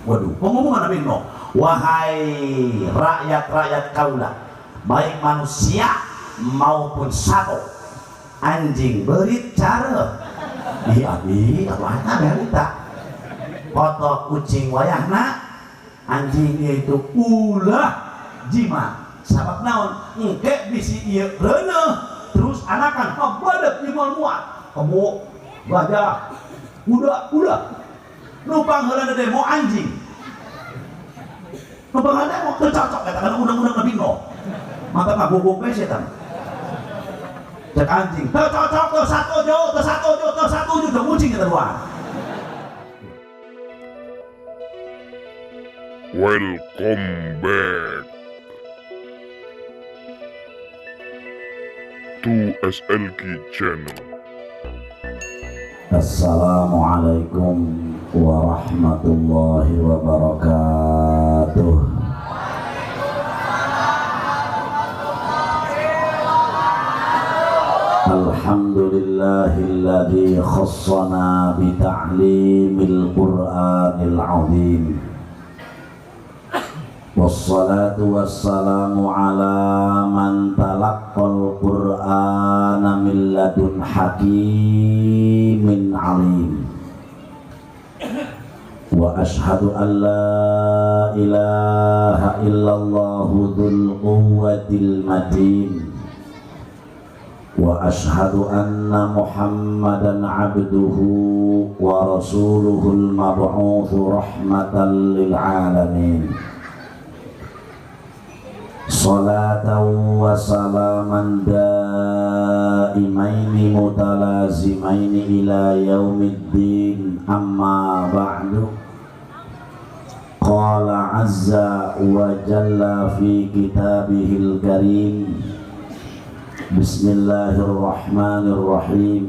Waduh, pengumuman Nabi Nuh, wahai rakyat-rakyat kaula, baik manusia maupun sato, anjing berit cara. Ih abi, apa harita? Kotok kucing wayahna, anjing itu ulah jima. Sabab naon? Engke bisi ieu reuneuh, terus anakan kabadak ieu muat. Kebo, gajah, kuda, kuda. Nu pangheulana demo anjing. Nu pangheulana demo teu cocok eta kana undang-undang Nabi Nuh. Maka ngagogog we setan. Cek anjing, teu cocok teu satuju, teu satuju, teu satuju, teu kucing eta dua. Welcome back to SLK Channel. Assalamualaikum warahmatullahi wabarakatuh. Alhamdulillahilladzi khassana bi ta'limil Qur'anil 'azim. Wassalatu wassalamu ala man talaqqal Qur'ana min ladun hakimin 'alim. Wa ashhadu an la ilaha illallah dzul quwwatil matin. Wa ashhadu anna Muhammadan 'abduhu wa rasuluhul mab'uts rahmatan lil alamin. Salatan wa salaman daimaini mutalazimaini ila yaumiddin, amma ba'du. Qala azza wa jalla fi kitabihil karim, bismillahirrahmanirrahim.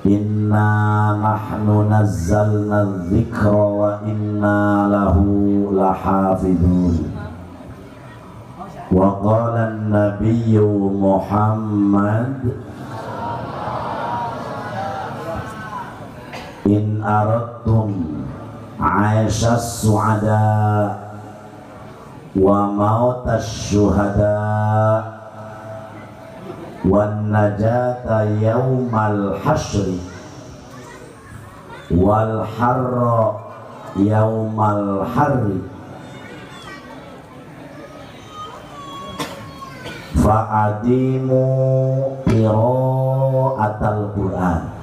Inna nahnu nazzalna dzikra wa inna lahu lahafidhun. Wa qala an-nabiyyu Muhammad, in aradtum 'aisha as-su'ada wa mauta asy-syuhada wan najata yaumal hasyri wal harra yaumal harri fa'adimu qira'atal Qur'an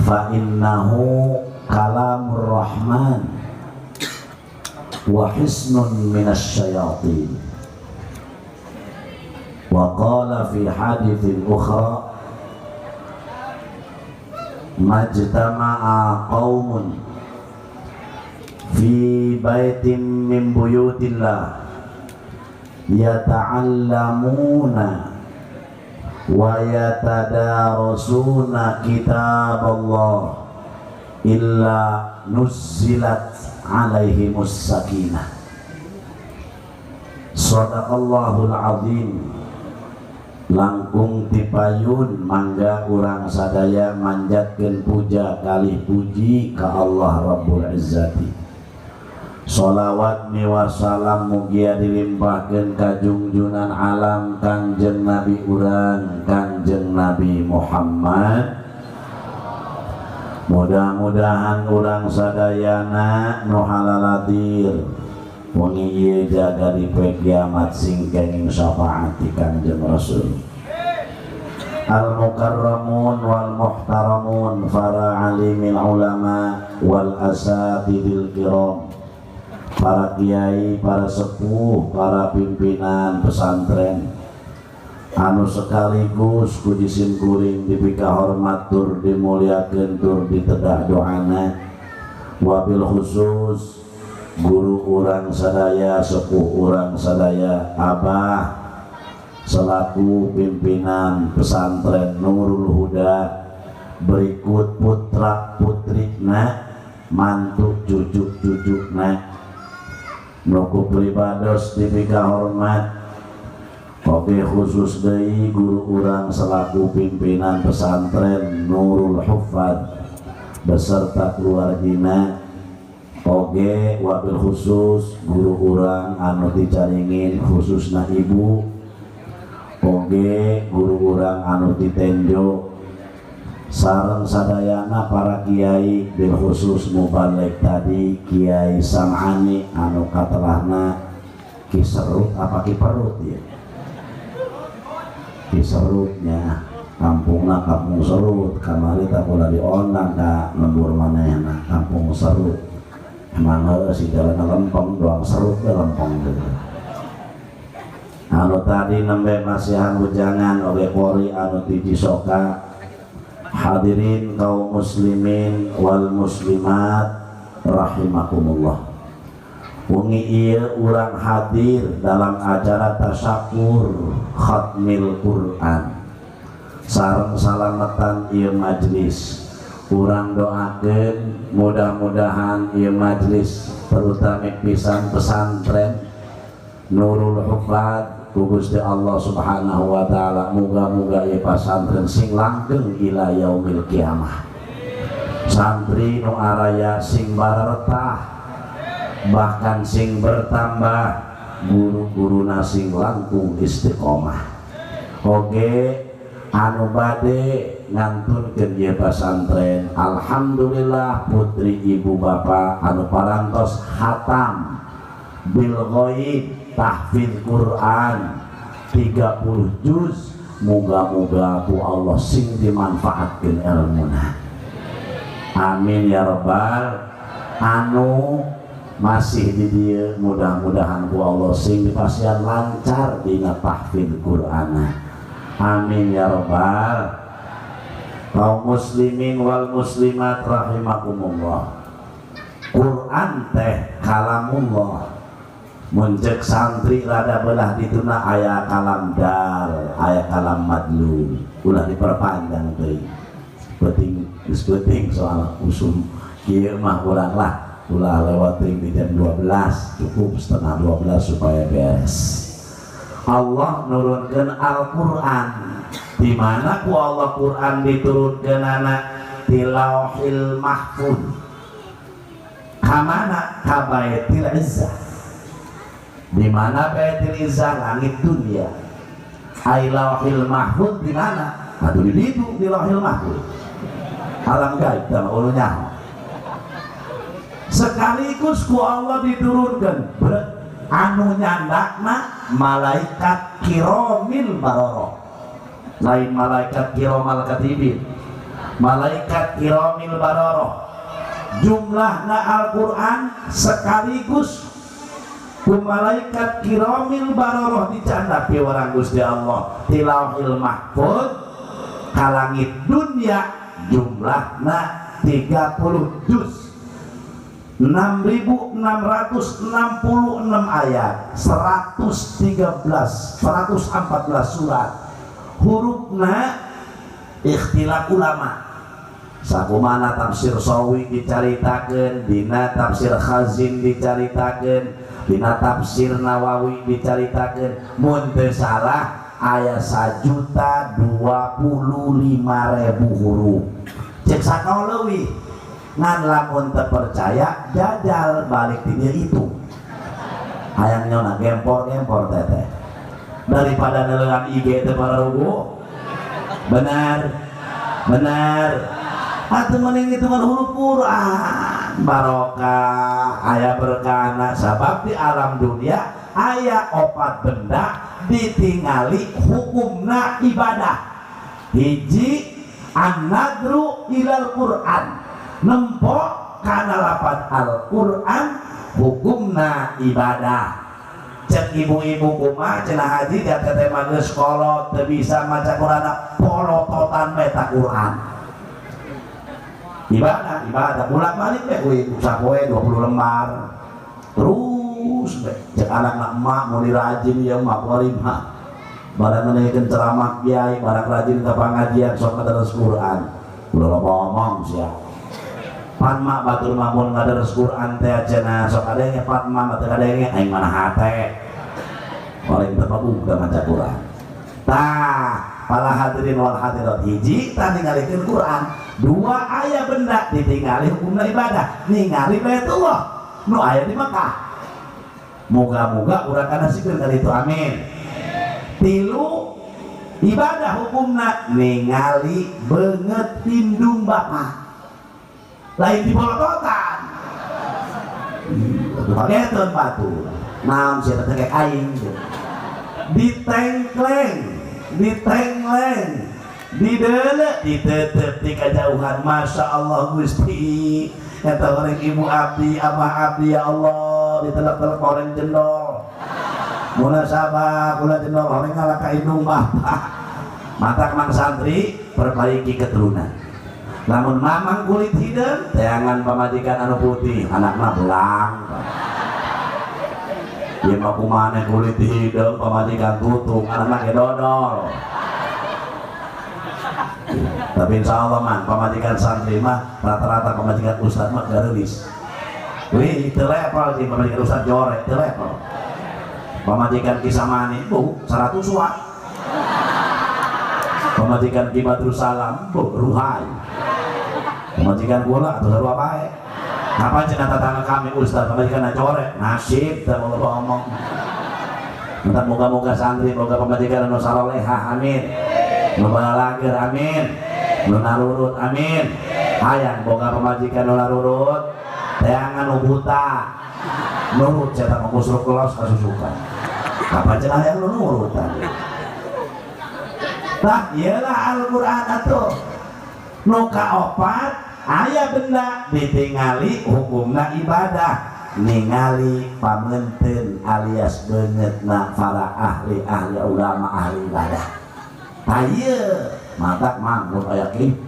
fa innahu kalamur rahman wa hisnun minasy syayatin. Wa qala fi haditsin ukhra, majtama'a qaumun fi baitin min buyutillah yata'allamuna wa yatadarasuna kitaballah illa nuzzilat alaihimus sakinah. Shadaqallahul azim. Langkung tipayun mangga urang sadaya manjatkeun puja kalih puji ka Allah Rabbul Izzati. Sholawat miwah salam mugia dilimpahkeun ka junjunan alam Kangjeng Nabi urang Kangjeng Nabi Muhammad. Mudah-mudahan urang sadayana nu halalatir wengi ieu jaga di poe kiamat sing kenging syafaat ti Kangjeng Rasul. Al mukarramun wal muhtaramun, para alimil ulama wal asatidil kiram, para kiai, para sepuh, para pimpinan pesantren anu sekaligus ku jisim kuring dipika hormat tur dimuliakeun tur ditedah doana, wabil khusus guru urang sadaya, sepuh urang sadaya, abah selaku pimpinan pesantren Nurul Huda, berikut putra putrina, mantu cucu cucuna, nuku pribados dipika hormat. Oke khusus deui guru urang selaku pimpinan pesantren Nurul Huffaz beserta keluargina. Oke Oge wabil khusus guru urang anu ti Caringin khususna ibu. Oge guru urang anu ti Tenjo sareng sadayana para kiai bil khusus mubalig tadi Kiai Sam'ani anu katelahna Ki Serut apa Ki Perut ya? Ki Serutnya kampungna kampung Serut kamari tak ulah diondang ka lembur manehna kampung Serut emang heueuh si jalan lempeng doang serut we lempeng gitu. Anu tadi nembe masihan wejangan oge kori anu ti Cisoka. Hadirin kaum muslimin wal muslimat rahimakumullah. Wengi ieu urang hadir dalam acara tasyakur khatmil Quran sareng salametan ieu majlis. Urang doakeun mudah-mudahan ieu majlis terutama pisan pesantren Nurul Huffaz ku Gusti Allah Subhanahu wa taala, muga-muga ieu pasantren sing langgeng ila yaumil kiamah. Santri nu araya sing baretah bahkan sing bertambah, guru-guruna sing langkung istiqomah. Oge anu bade ngantunkeun ieu pasantren, alhamdulillah putri ibu bapak anu parantos khatam bil ghaib tahfidz Quran 30 juz, muga-muga ku Allah sing dimanfaatkeun ilmuna. Amin ya rabbal. Anu masih di dieu mudah-mudahan ku Allah sing dipasihan lancar dina tahfidz Qur'ana. Amin ya rabbal. Kaum muslimin wal muslimat rahimakumullah. Quran teh kalamullah. Mun cek santri rada belah dituna aya kalam dal, aya kalam madlul. Ulah diperpanjang teuing. Penting geus penting soal usum kieu mah urang lah ulah lewat teuing di jam 12, cukup setengah 12 supaya beres. Allah nurunkeun Al-Qur'an. Di mana ku Allah Qur'an diturunkeunana? Di Lauhil Mahfuz. Ka mana? Ka Baitul Izzah. Di mana Baitul Izzah? Langit dunia. Ai Lauhil Mahfuz di mana? Atuh di ditu di Lauhil Mahfuz. Alam gaib tah uluh nyaho. Sekaligus ku Allah diturunkan anu nyandakna malaikat kiromil baroroh, lain malaikat kiromal katibin, malaikat kiromil baroroh. Jumlahna Al-Quran sekaligus ku malaikat kiromil baroroh dicandak piwarang Gusti Allah di Lauhil Mahfuz ka langit dunia, jumlahna 30 juz, 6.666 ayat, 113, 114 surat. Hurufna ikhtilaf ulama. Sakumana tafsir Sawi dicaritakeun, dina tafsir Khazin dicaritakeun, dina tafsir Nawawi dicaritakeun. Mun teu salah aya 1.025.000 huruf. Cek sakau leuwih. Ngan lamun teu percaya jajal balik di dia itu. Hayang nyona gempor-gempor teteh. Daripada neuleuan IG teh pararugu. Benar. Benar. Atuh mending hitungan huruf Quran. Barokah, aya berkahna sabab di alam dunia aya opat benda ditingali hukumna ibadah. Hiji an-nadru ilal Quran. Nempo kana lapan Al-Quran hukumna ibadah. Cek ibu-ibu kumaha cenah haji dia teteh mah geus kolot teu bisa maca Quran, polototan meta Quran. Ibadah, ibadah bolak-balik we ku ibu sapoe 20 lembar. Terus we cek anakna emak mun rajin ieu mah kuari mah. Barang meunikeun ceramah kiai, barang rajin ka pangajian sok ngadares Quran. Ulah loba omong sia. Pan mak batur mah mun ngadares Quran teh cenah sok kadenge pan mak teu kadenge aing mana hate. Paling teu pabuka maca Quran. Tah, para hadirin wal hadirat, hiji tah ningalikeun Quran, dua aya benda ditingali hukumna ibadah, ningali Baitullah. nu aya di Mekah. Moga-moga urang kanasibkeun kali itu, amin. Tilu ibadah hukumna ningali beungeut indung bapa, lain di bolototan. Kageteun batu naon sia teh aing ditengkleng, ditengleng, dideuleu, ditetep di kajauhan. Masya Allah Gusti, eta orang ibu abdi, abah abdi, ya Allah, ditelek-telek orang jendol. Munasabah kula jendol orang ngalah ka indung bapak. Matak mang santri perbaiki keturunan. Lamun mamang kulit hideung, teangan pamajikan anu putih, anakna belang. Ieu mah kumaha kulit hideung pamajikan tutung, anakna ge dodol. Tapi insya Allah man, pamajikan santri mah rata-rata pamajikan ustad mah gareulis. Wih, teu level sih pamajikan ustad jorek, teu level. Pamajikan Kisamani, bu, 100 watt. Pamajikan Ki Badrussalam, bu, ruhai. Pamajikan kula atau sarua bae. Kapan cenah tetangga kami ustad pamajikan jorek, nasib teu mau ngomong. Entah moga-moga santri moga pamajikan anu salolehah, amin. Nu balalager, amin. Nu narurut, amin. Hayang boga pamajikan nu narurut, teangan nu buta. Nurut cetak ngusruk kelas kasusukan. Kapan cenah hayang nu nurutan. Tah iyalah Al-Qur'an atuh. Nu kaopat aya benda ditingali hukumna ibadah, ningali pamenten alias beungeutna para ahli-ahli ulama ahli ibadah. Tah ieu matak manggung aya ki.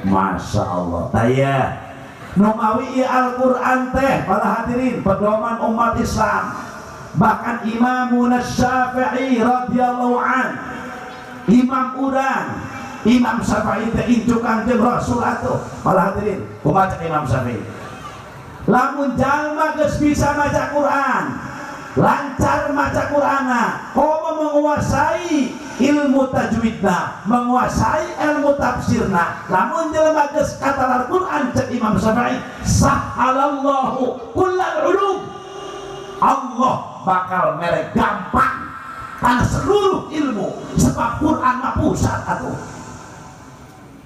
Masya Allah. Tah ieu nu mawi ieu Al-Qur'an teh para hadirin pedoman umat Islam. Bahkan Imamuna Syafi'i radhiyallahu an, imam urang Imam Syafi'i teh incu Kangjeng Rasul atuh. Para hadirin kumaha cek Imam Syafi'i? Lamun jalma geus bisa maca Quran, lancar maca Qur'ana, komo menguasai ilmu tajwidna, menguasai ilmu tafsirna, lamun jelema geus katalar Quran cek Imam Syafi'i, sahhalallahu kullal ulum, Allah bakal mere gampang karena seluruh ilmu, sebab Quran mah pusat atuh.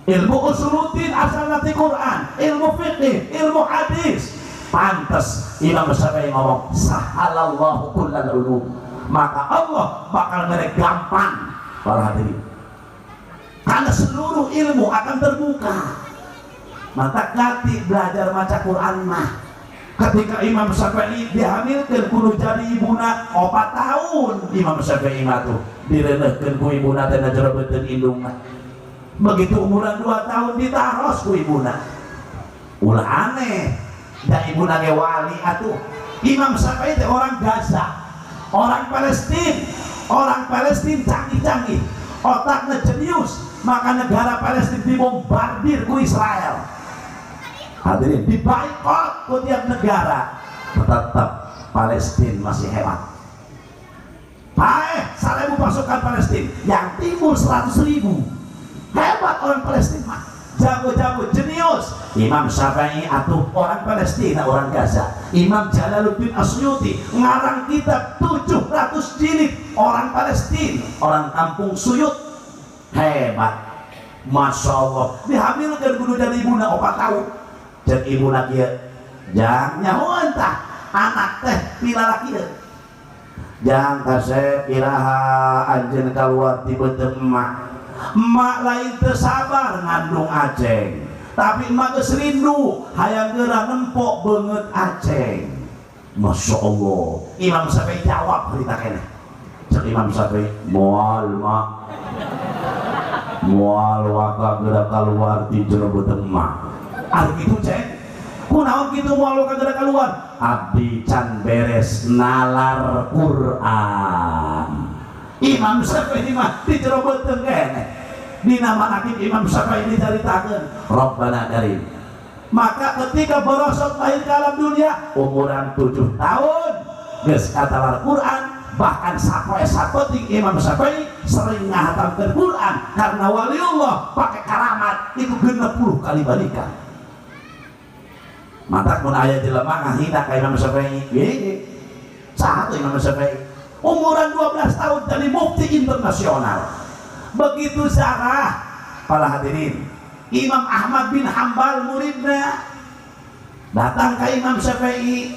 Ilmu usuluddin asal nanti Quran, ilmu fikih, ilmu hadis. Pantes Imam Syafi'i ngomong sahhalallahu kullal ulum, maka Allah bakal mere gampang para hadirin karena seluruh ilmu akan terbuka. Maka ganti belajar maca Quran mah. Ketika Imam Syafi'i dihamilkan kudu jadi ibuna 4 tahun, Imam Syafi'i mah tuh direuneuhkeun ku ibuna teh jero beuteung indungna. Begitu umuran 2 tahun ditaros ku ibuna. Ulah aneh, da ibuna ge wali atuh. Imam Syafi'i teh orang Gaza, orang Palestina, orang Palestina canggih-canggih, otaknya jenius, maka negara Palestina dibombardir ku Israel. Hadirin, dibaikot ku tiap negara, tetap Palestina masih hebat. Paeh 1000 pasukan Palestina, yang timbul 100.000. Hebat orang Palestina mah, jago-jago, jenius. Imam Syafi'i atuh orang Palestina, orang Gaza. Imam Jalaluddin Asyuti ngarang kitab 700 jilid, orang Palestina, orang kampung Suyut. Hebat, Masya Allah. Dihamilkan kudu jadi ibuna 4 tahun. Cek ibuna kieu, jang nyahoan tah anak teh pilalaki. Jang kasep iraha anjeun kaluar ti beuteung emak. Emak lain teu sabar ngandung aceng, tapi emak geus rindu hayang geura nempok beungeut aceng. Masya Allah. Imam Syafi'i jawab cerita keneh. Cek Imam Syafi'i, moal mak, moal waka geura kaluar ti jero beuteung emak. Ah gitu cek, kunaon kitu moal waka geura kaluar? Abdi can beres nalar Quran. Imam Syafi'i mah di jero beuteung keneh. Dina manaqib Imam Syafi'i dicaritakeun Rabbana Karim. Maka ketika borosot lahir ke alam dunia umuran 7 tahun geus katalar Quran, bahkan sapoe sapenting Imam Syafi'i sering ngahatamkeun Quran karena waliullah pakai karamat itu 60 kali balikan. Mantak mun aya jelema ngahina ka Imam Syafi'i. Ge. Saha tuh Imam Syafi'i? Umuran 12 tahun jadi mufti internasional. Begitu zarah para hadirin. Imam Ahmad bin Hambal muridna datang ke Imam Syafi'i.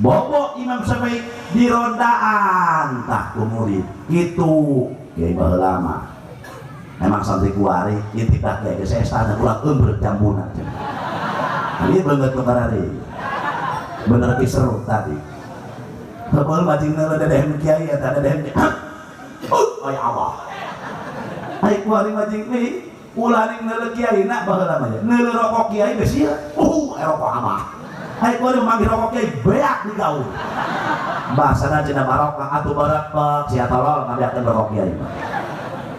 Bobo Imam Syafi'i di rondaan tah ku murid. Kitu kiai baheula mah. Emang santri kuari intip dah kiai geus estana ulah eumbreuh jambuna. Ieu beungeut nu karari. Bener ki seru tadi. Heupeul majing dedeh kiai eta dedeh. Oh ya Allah. Ai kuari majing deui ulah ning neuleuh kiai na baheula mah. Neuleuh rokok kiai geus ieu. Rokok abah. Ai kuari manggil rokok kiai beak digaul. Bahasana cenah barokah atuh barakah sia tolol ngabeakeun rokok kiai mah.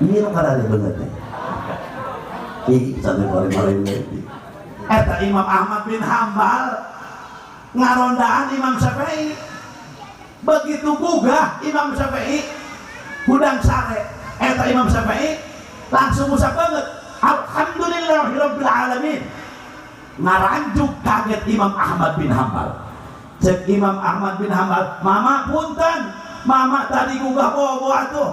Ieu nu karari beungeut teh. Ih santri kuari maring. Eta Imam Ahmad bin Hambal ngarondaan Imam Syafi'i. Begitu gugah Imam Syafi'i hudang sare eta Imam Syafi'i langsung usap banget alhamdulillahirabbil alamin. Ngaranjuk kaget Imam Ahmad bin Hambal. Cek Imam Ahmad bin Hambal, mama punten, mama tadi gugah bobo atuh.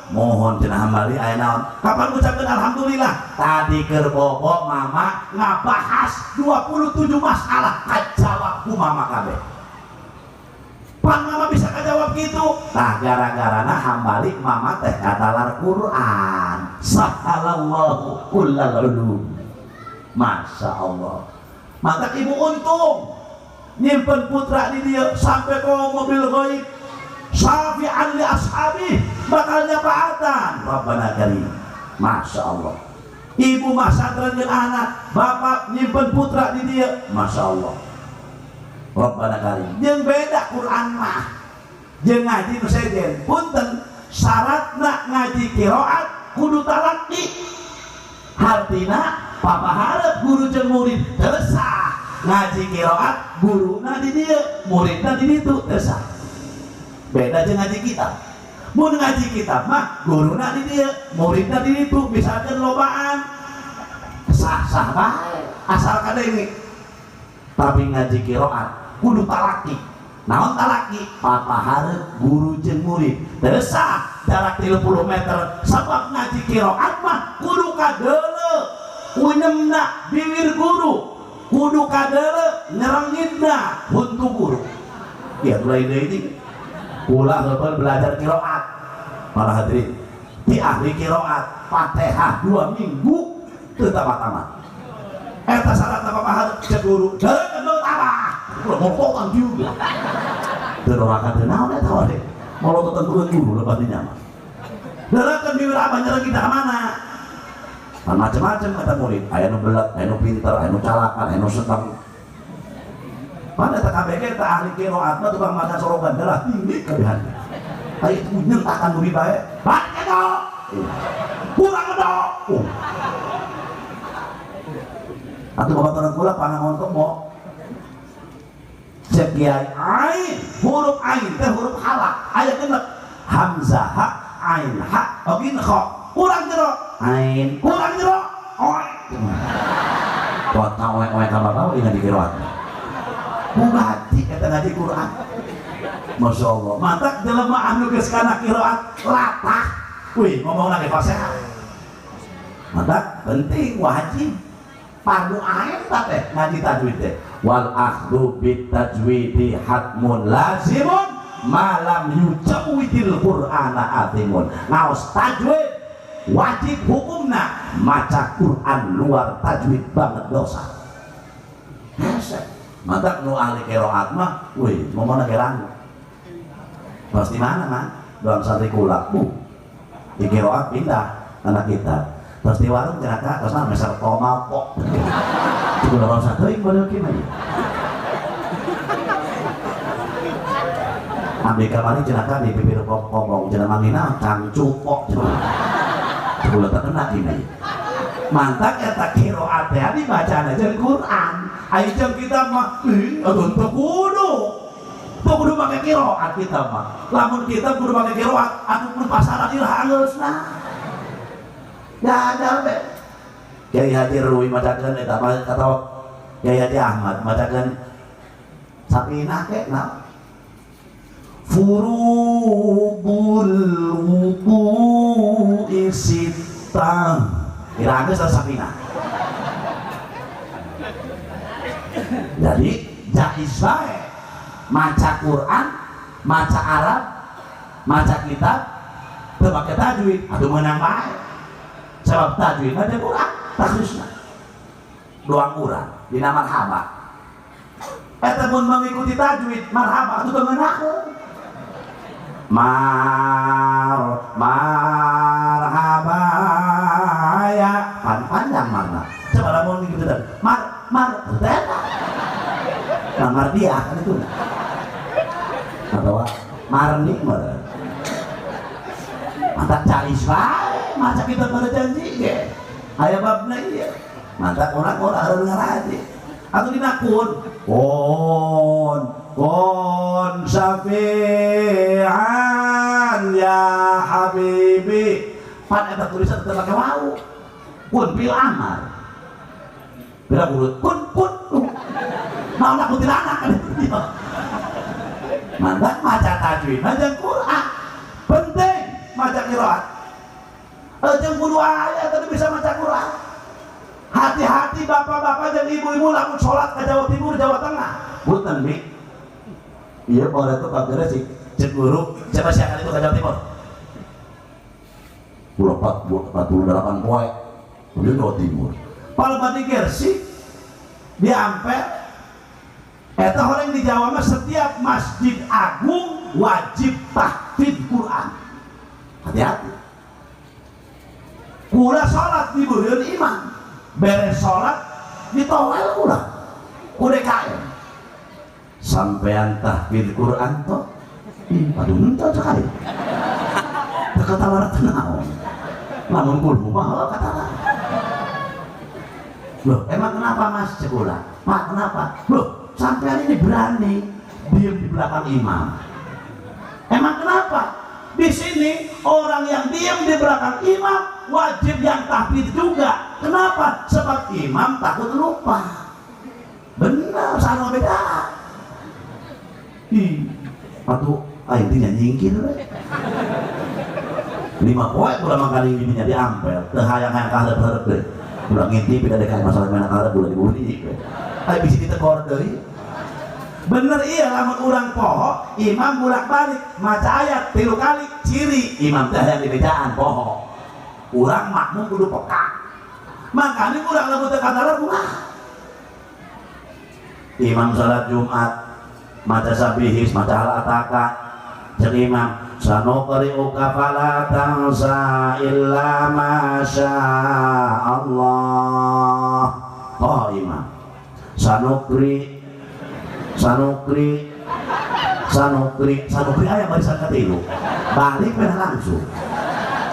Mohon cenah Hambali aya naon? Kapan ngucapkeun alhamdulillah? Tadi keur bobo mama ngabahas 27 masalah kajawab ku mama kabeh. Pan mama bisa kajawab gitu. Tah gara-garana Hambali mama teh katalar Quran. Sahalallahu kullal ulum. Masya Allah. Maka ibu untung nyimpen putra di dia sampai ke mobil gaib. Syafi'an li ashabi bakal nyapaatan Rabbana karim. Masya Allah. Ibu masantren jeung anak, bapak nyimpen putra di dia. Masya Allah. Rabbana karim. Jeung beda Quran mah. Jeung ngaji nu sejen. Punten syaratna ngaji qiraat kudu talaqi. Hartina papaharep guru jeung murid teu sah. Ngaji qiraat guruna di dieu, muridna di ditu teu sah. Beda jeung ngaji kitab. Mun ngaji kitab mah guruna di dieu, muridna di ditu, misalkan lobaan sah-sah bae asal kadenge. Tapi ngaji qiraat kudu talaqi. Naon talaqi? Papaharep guru jeung murid. Teu sah jarak 30 meter sabab ngaji qiraat mah kudu kadeuleu unyemna bibir guru, kudu kadeuleu nyerengitna huntu guru. Ya lain deui ini. Kula heupeul belajar qiraat. Para hadirin, di ahli qiraat Fatihah 2 minggu teu tamat-tamat. Eta syaratna papaharep cek guru, deuk tabah. Ulah mototan juga. Teu dorakan teu naon eta wae. Molototan guru lebat dinya mah. Derakeun bibir abah nyerengit ka mana? Pan macam-macam kata murid, aya nu belet, aya nu pinter, aya nu calakan, aya nu seteng. Mana eta KBG eta ahli qiraat mah tukang makan sorogan darah tinggi kabehan. Aya itu nyentakan murid bae. Balik eta. Kurang edo. Atuh babaturan kula pangangon kebo. Cek kiai ain, huruf ain teh huruf halak, aya genep. Hamzah ha, ain ha, ogin kha. Kurang jero, ain, kurang jero, oe. Kota oe-oe ka bapak ieu ngaji qiraat. Mubati eta ngaji Quran. Masya Allah. Mantak jelema anu geus kana qiraat latah. Wih, ngomongna ge fasihah. Mantak penting wajib. Fardu ain teh ngaji tajwid teh. Wal akhdhu bit tajwidi hatmun lazimun malam yujawidil Qur'ana atimun. Ngaos tajwid wajib hukumna, maca Quran luar tajwid banget dosa. Hese. Mantak nu ahli qiraat mah, wih, ngomongna ge ranggu. Pasti mana mah? Doang santri kula. Bu. Di qiraat pindah anak kita. Terus di warung cenah terus mah meser tomal kok. Kudu rasa teuing model kieu mah. Abdi kamari cenah di bibir kobong cenah mangina cangcupok cenah. Kudu terkena kieu. Mantak eta qiraat teh dibacana jeung Quran. Ai jeung kita mah atuh teu kudu. Teu kudu make qiraat kita mah. Lamun kita kudu make qiraat atuh kudu pasaran iraha geusna. Jajal be. Kiai Haji Ruwi macakeun eta mah kata Kiai Haji Ahmad macakeun sapinah ke naon furubul wudu'i sittah kira geus sapinah. Jadi jaiz bae maca Quran, maca Arab, maca kitab teu make tajwid atuh meunang bae. Sebab tajwid mah teh Quran takhrisna. Doang urang dina marhaba. Eta mun mengikuti tajwid marhaba atuh teu ngeunaheun. Mar marhaba ya pan panjang marna. Coba lamun gitu teh. Mar mar teh. Nah, mardiah kan itu. Atau marni meureun. Mantap cais wae, maca kitab pada janji ge. Aya babna ieu. Mantap urang-urang harus ngaraji. Atuh dina kun. Kun kun syafi'an ya habibi. Pan eta tulisan teu make wau. Kun fil amar. Beda kudu kun kun. Naon aku kuntilanak kan itu. Mantap maca tajwid maca Quran. Penting maca qiraat. Jeung kudu aya teu bisa maca Quran. Hati-hati bapak-bapak dan ibu-ibu lamun salat ke Jawa Timur, Jawa Tengah. Punten bi. Ieu ora teh pagere sih cek guru, siapa sih akan itu ke Jawa Timur? 48 poe. Di Jawa Timur. Pal badi Gersik di Ampel eta orang di Jawa mah setiap masjid agung wajib tahfidz Quran. Hati-hati. Kula salat di beureun imam. Beres salat ditowel kula. Ku DKM. Sampean tahfidz Quran toh? Aduh henteu cek aing. Teu katawara teu naon. Lamun kudu mah katawara. Loh, emang kenapa Mas cek kula? Pak, kenapa? Loh, sampean ini berani diem di belakang imam. Emang kenapa? Di sini orang yang diem di belakang imam wajib yang tahfidz juga. Kenapa? Sebab imam takut lupa. Benar, salah beda. Ih, patuh aing teh nyingkir we. 5 poe kula mangkaling dinya di Ampel, teu hayang-hayang ka hareup-hareup deui. Kula ngintip da DKM masalah mana ka hareup ulah dibuli we. Aya bisi ditekor deui. Bener iya lamun urang poho imam bolak-balik maca ayat 3 kali ciri imam teh hayang dibejaan poho. Urang makmum kudu peka. Makanya urang lamun teu katalar kumaha? Imam salat Jumat maca sabihis maca hal ataka cek imam sanuqri'uka fala tansa illa ma Allah. Oh imam sanukri sanukri sanukri sanukri aya barisan katilu balik meh langsung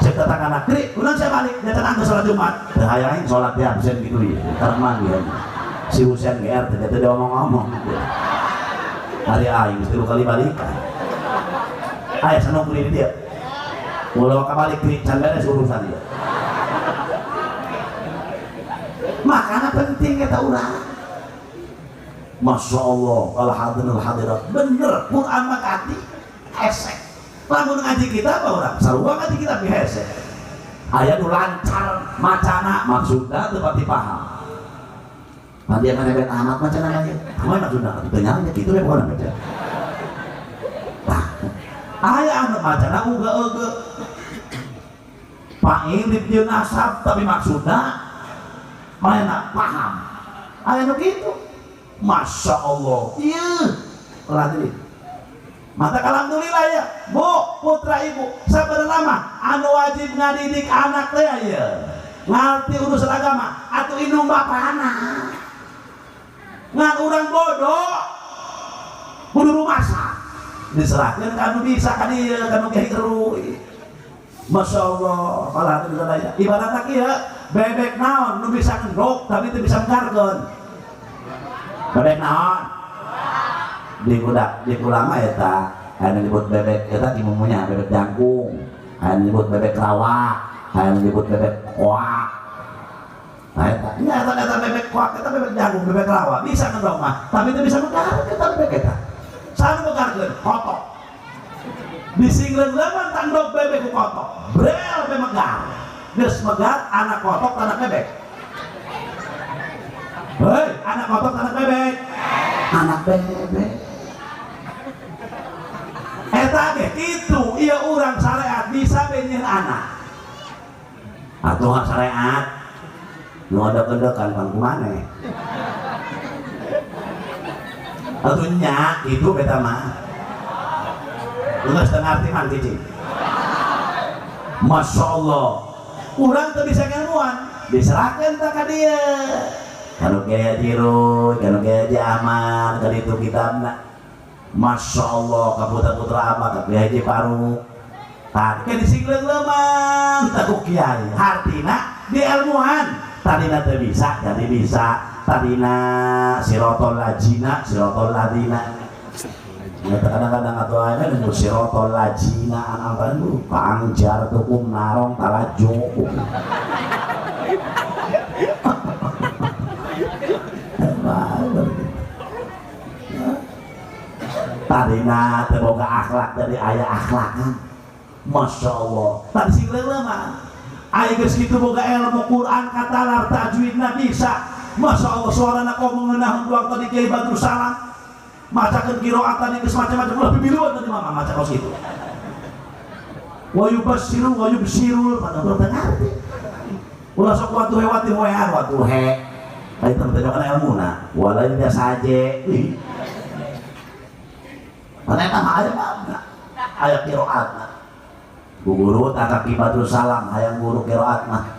cek tetangga kri ulang saya balik datang ke sholat Jumat teu hayang sholat di absen gitu ya karena manggil si Husen GR teh teu diomong-omong gitu. Hari aing geus 3 kali balikan aya sanukri di dia ulah kabalik kri can beres urusan dia. Makana penting eta urang. Masya Allah, al hadirul hadirat. Bener, Quran makati hesek. Lamun ngaji kita apa orang? Sarua ngaji kita bi hesek. Aya nu lancar macana maksudna teu pati paham. Nanti yang mana amat macana ieu. Kumaha maksudna? Teu nyaho kitu we pokona baca. Tah. Aya anu macana uga-uga. Paing di nasab tapi maksudna mana paham. Aya nu kitu. Masya Allah, iya, hadirin. Maka alhamdulillah ya, bu, putra ibu, sabar lama, anu wajib ngadidik anak teh ya, ngerti urusan agama, atau indung bapana, ngan urang bodoh, kudu rumasa, diserahkan kanu bisa ka dieu, kanu kiai keru. Masya Allah, kalau hadirin sadaya, ibaratna kieu, bebek naon nu bisa ngendok tapi teu bisa nggarkeun. Bebek naon? Di kuda, di kulama eta, aya nyebut bebek eta kimumunya bebek jangkung, aya nyebut bebek rawa, aya nyebut bebek koak. Nah eta nya eta bebek kuak eta bebek jagung bebek rawa bisa ngendong mah tapi teu bisa megarkeun eta bebek eta. Saha nu megarkeun? Kotok. Disingleungleungan tandok bebek ku kotok. Brel be megar. Geus megar anak kotok anak bebek. Hei, anak kotok anak bebek. Anak bebek. Eta ge kitu ieu urang syariat bisa be nyieun anak. Atuh syariat nu ada-ada kan pan kumaneh. Atuh nya kitu beta mah. Geus teu ngarti man cicing. Masya Allah. Urang teu bisa ngelmuan, diserahkeun tah ka dieu. Kanu Kiai Haji Rui, kanu Kiai Haji Ahmad, ka ditu kitabna. Masya Allah, ka putra-putra abah, ka Kiai Haji Faruk. Tadi ke disingleung-leuman tah ku kiai. Hartina dielmuan. Tadina teu bisa, jadi bisa. Tadina sirotol lajina, sirotol ladina. Ya kadang-kadang atuh aya nu sirotol lajina anak nu pangjar tukum narong talajo. Tadina teu boga akhlak jadi aya akhlakan. Masya Allah. Tadi sing leuleuh mah. Aya geus kitu boga ilmu Quran katalar tajwidna bisa. Masya Allah suarana komo ngeunaheun waktu tadi Kiai Badrus Salam. Macakeun qiraat tadi geus macam-macam ulah pipiluan tadi mama maca kos kitu. Wa yubassiru wa yubsirul pada urang teu ngarti. Ulah sok watu he wati hoean watu he. Lain teu kana ilmuna, walain dia saje. Ih. Mana eta mah aya babna. Aya qiraatna. Bu guru tak kaki Badrus Salam hayang guru qiraat mah.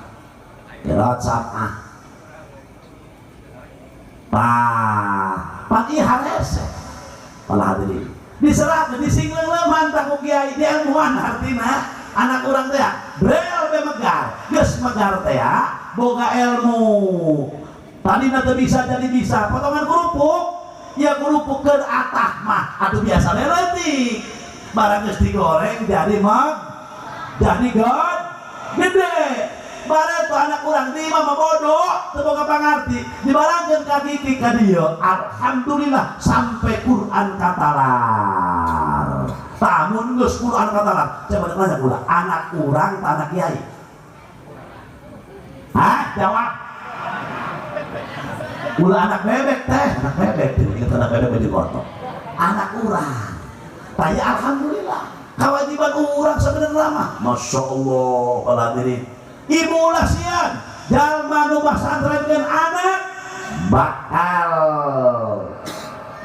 Qiraat sab'ah. Tah, pan ieu harese. Para hadirin. Diserahkeun disingleung-leuman tah ku kiai dielmuan hartina anak urang teh brel be megar. Geus megar teh boga ilmu. Tadina teu bisa jadi bisa. Potongan kerupuk, ya kerupuk keur atah mah atuh biasa leutik. Barang geus digoreng jadi meg jadi god gede. Bare tuh anak urang di mah bodoh teu boga pangarti dibarangkeun ka gigi ka dieu alhamdulillah sampai Quran katalar. Tamun geus Quran katalar coba nanya kula anak urang ta anak kiai? Hah? Jawab. Ulah anak bebek teh, anak bebek teh inget anak bebek baju kotor. Anak urang. Tanya alhamdulillah kewajiban urang sebenarnya mah. Masya Allah kalau hadirin. Ibu ulah sian jalma nu pasantrenkeun anak bakal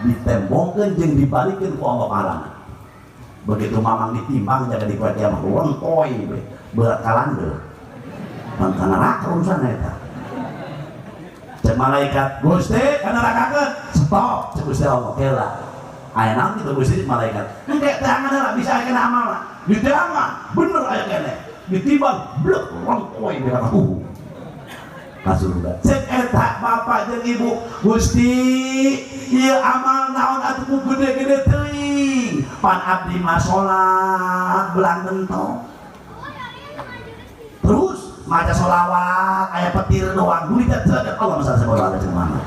ditembongkeun jeung dibalikeun ku Allah pahalana. Begitu mamang ditimbang jaga di poe kiamat lengkoy we berat kalandeuh. Pan ka neraka urusan eta. Cek malaikat Gusti ka nerakakeun stop cek Gusti Allah heula. Aya naon kitu Gusti malaikat. Engke teangan heula bisa aya kena amalna. Diteangan bener aya keneh. Ditimbang blek rongkoy di aku. Ka surga. Cek eta bapak jeung ibu Gusti ieu amal naon atuh ku gede-gede teuing. Pan abdi mah salat belang gentong. Terus maca sholawat aya petir doang gurita teu Allah masalah sabar cenah mana.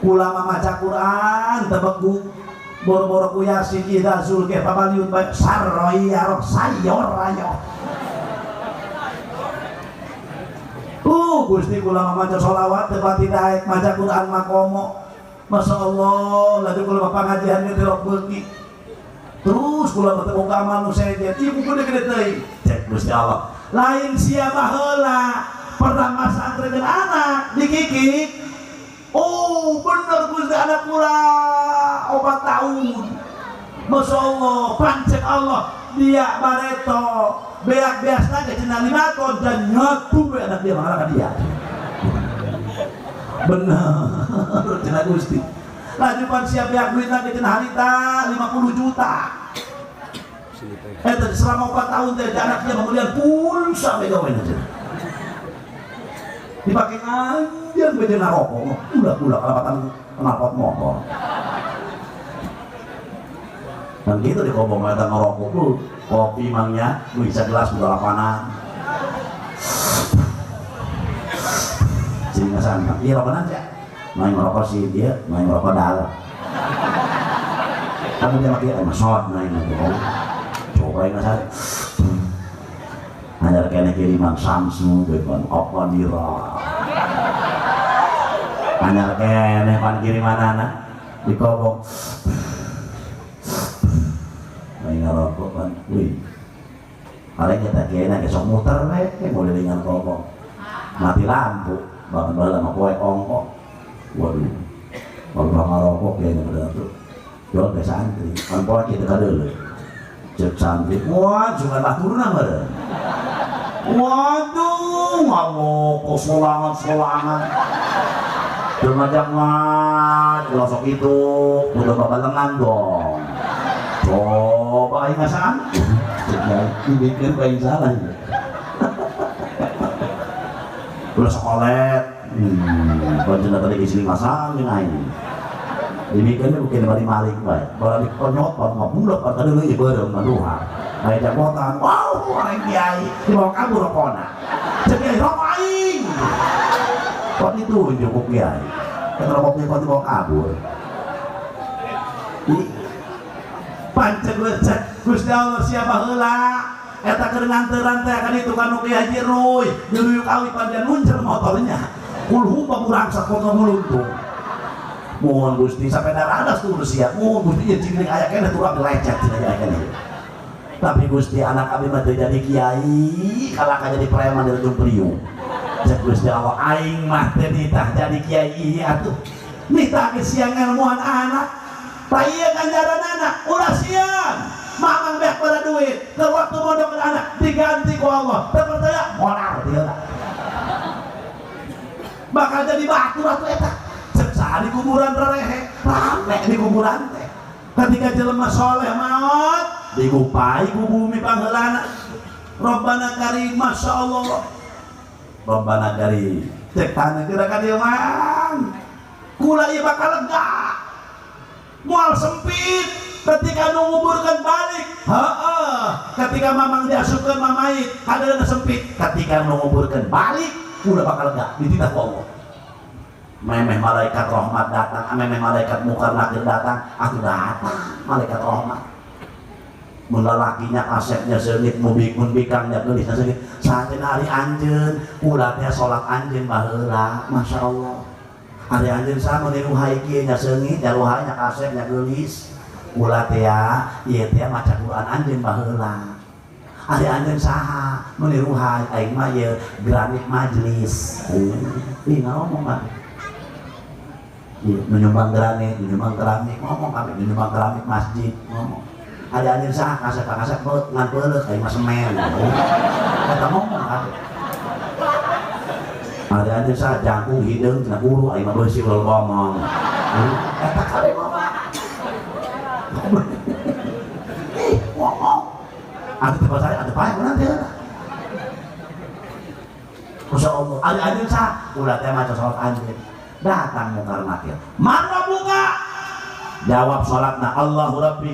Ulama maca Quran tebegu boro-boro ku Yasin idza zulke pabaliun bae sarroya roh sayor rayo. Gusti kula maca sholawat teu pati daek maca Quran mah komo. Masya Allah laju kula pangajian ge teh beuki. Terus kula teh boga amal nu sejen ieu gede-gede teuing. Cek Gusti Allah. Lain sia baheula pernah masantrenkeun anak dikikik. Oh bener Gusti anak kula 4 tahun. Masya Allah pancek Allah dia bareto beak biasa ge cenah 5 tahun dan nyatu we anak dia mah ka dia. Bener cenah Gusti. Laju pan siap beak duit lagi cenah harita 50 juta. Eta selama 4 tahun teh anaknya pembelian pulsa megawe cenah. Dipake nganjang we cenah rokok, ulah-ulah kalapatan knalpot motor. Dan gitu di kobong eta ngerokok tuh kopi mangnya bisa gelas dalapanan. Sini ngasaan iya rokokan sih main ngerokok sih dia main ngerokok dalam kamu dia pakai masot main ngerokok coba yang ngasaan hanya kena kiriman Samsung dengan apa nira hanya kena pan kiriman anak dikobok main ngerokok kan wih paling kita kena besok muter weh mulai dengan kobok mati lampu bahkan bala sama kue ongkok waduh kalau ngerokok kayaknya pada tuh jual ke santri kan pola kita kadele cek santri wah cuma batur nama deh waduh ngamuk solangan-solangan jangan-jangan gosok itu udah bapak lengan dong coba ayo ngasaan dipikir paling salah ya udah sekolet kalau tadi di sini ngasaan ini dipikirnya bukan dari maling baik kalau dikonyot kalau nggak bulog kalau tadi lu ibadah ngeluhar kayak jagotan wow orang kiai dibawa kabur rokona jadi rokok aing kok ditunjuk ku kiai kan rokoknya kok dibawa kabur jadi pancet gue Gusti Allah siapa heula eta keur nganteran teh kan itu kan nu Kiai Haji Ruy diluyuk awi panjang muncul motornya kulhu pamurangsa kono muluntung mohon Gusti sampai daradas tuh sia mohon Gusti ieu cingring aya keneh turang lecet cenah aya keneh tapi Gusti anak abdi mah teu jadi kiai kalahka jadi preman di Ujung Priuk cek Gusti Allah aing mah teu ditah jadi kiai atuh nitah siang ilmuan anak tah ieu ganjaran anak ulah siang mamang beak pada duit ke waktu mondok anak diganti ku Allah teu percaya molar dia bakal jadi batu atuh eta cek saha di kuburan rerehe rame di kuburan teh ketika jelema soleh maot digupai ku bumi pangheulana Rabbana karim Masya Allah Rabbana karim cek tanah kira ka dieu mang kula ieu bakal lega moal sempit ketika nu nguburkeun balik heeh ketika mamang diasupkeun mamait kadeuleuh sempit ketika nu nguburkeun balik kula bakal lega dititah ku Allah memeh malaikat rahmat datang memeh malaikat mungkar nakir datang aku datang malaikat rahmat mun lalakinya kasepnya seungit mun bikangnya geulisna seungit saatna ari anjeun kula teh salat anjeun baheula Masya Allah ari anjeun saha mun ruhai kieu nya seungit nya ruhai nya kasep nya geulis kula teh ieu teh maca Quran anjeun baheula ari anjeun saha mun ruhai aing mah ieu granit majlis ih ngomong mah ieu nyumbang granit nyumbang keramik ngomong kami nyumbang keramik masjid ngomong ada anjir sah kasep-kasep ngan peuleut aing mah semen kata ngomong kami ada anjir sah jangkung hideung cenah guru aing mah beusi ulah ngomong eta kade ngomong ih ngomong atuh teh saya atuh pae nanti Masya Allah ada anjir sah ulah teh maca salat anjir datang mungkar nakir man rabbuka jawab salatna Allahu Rabbi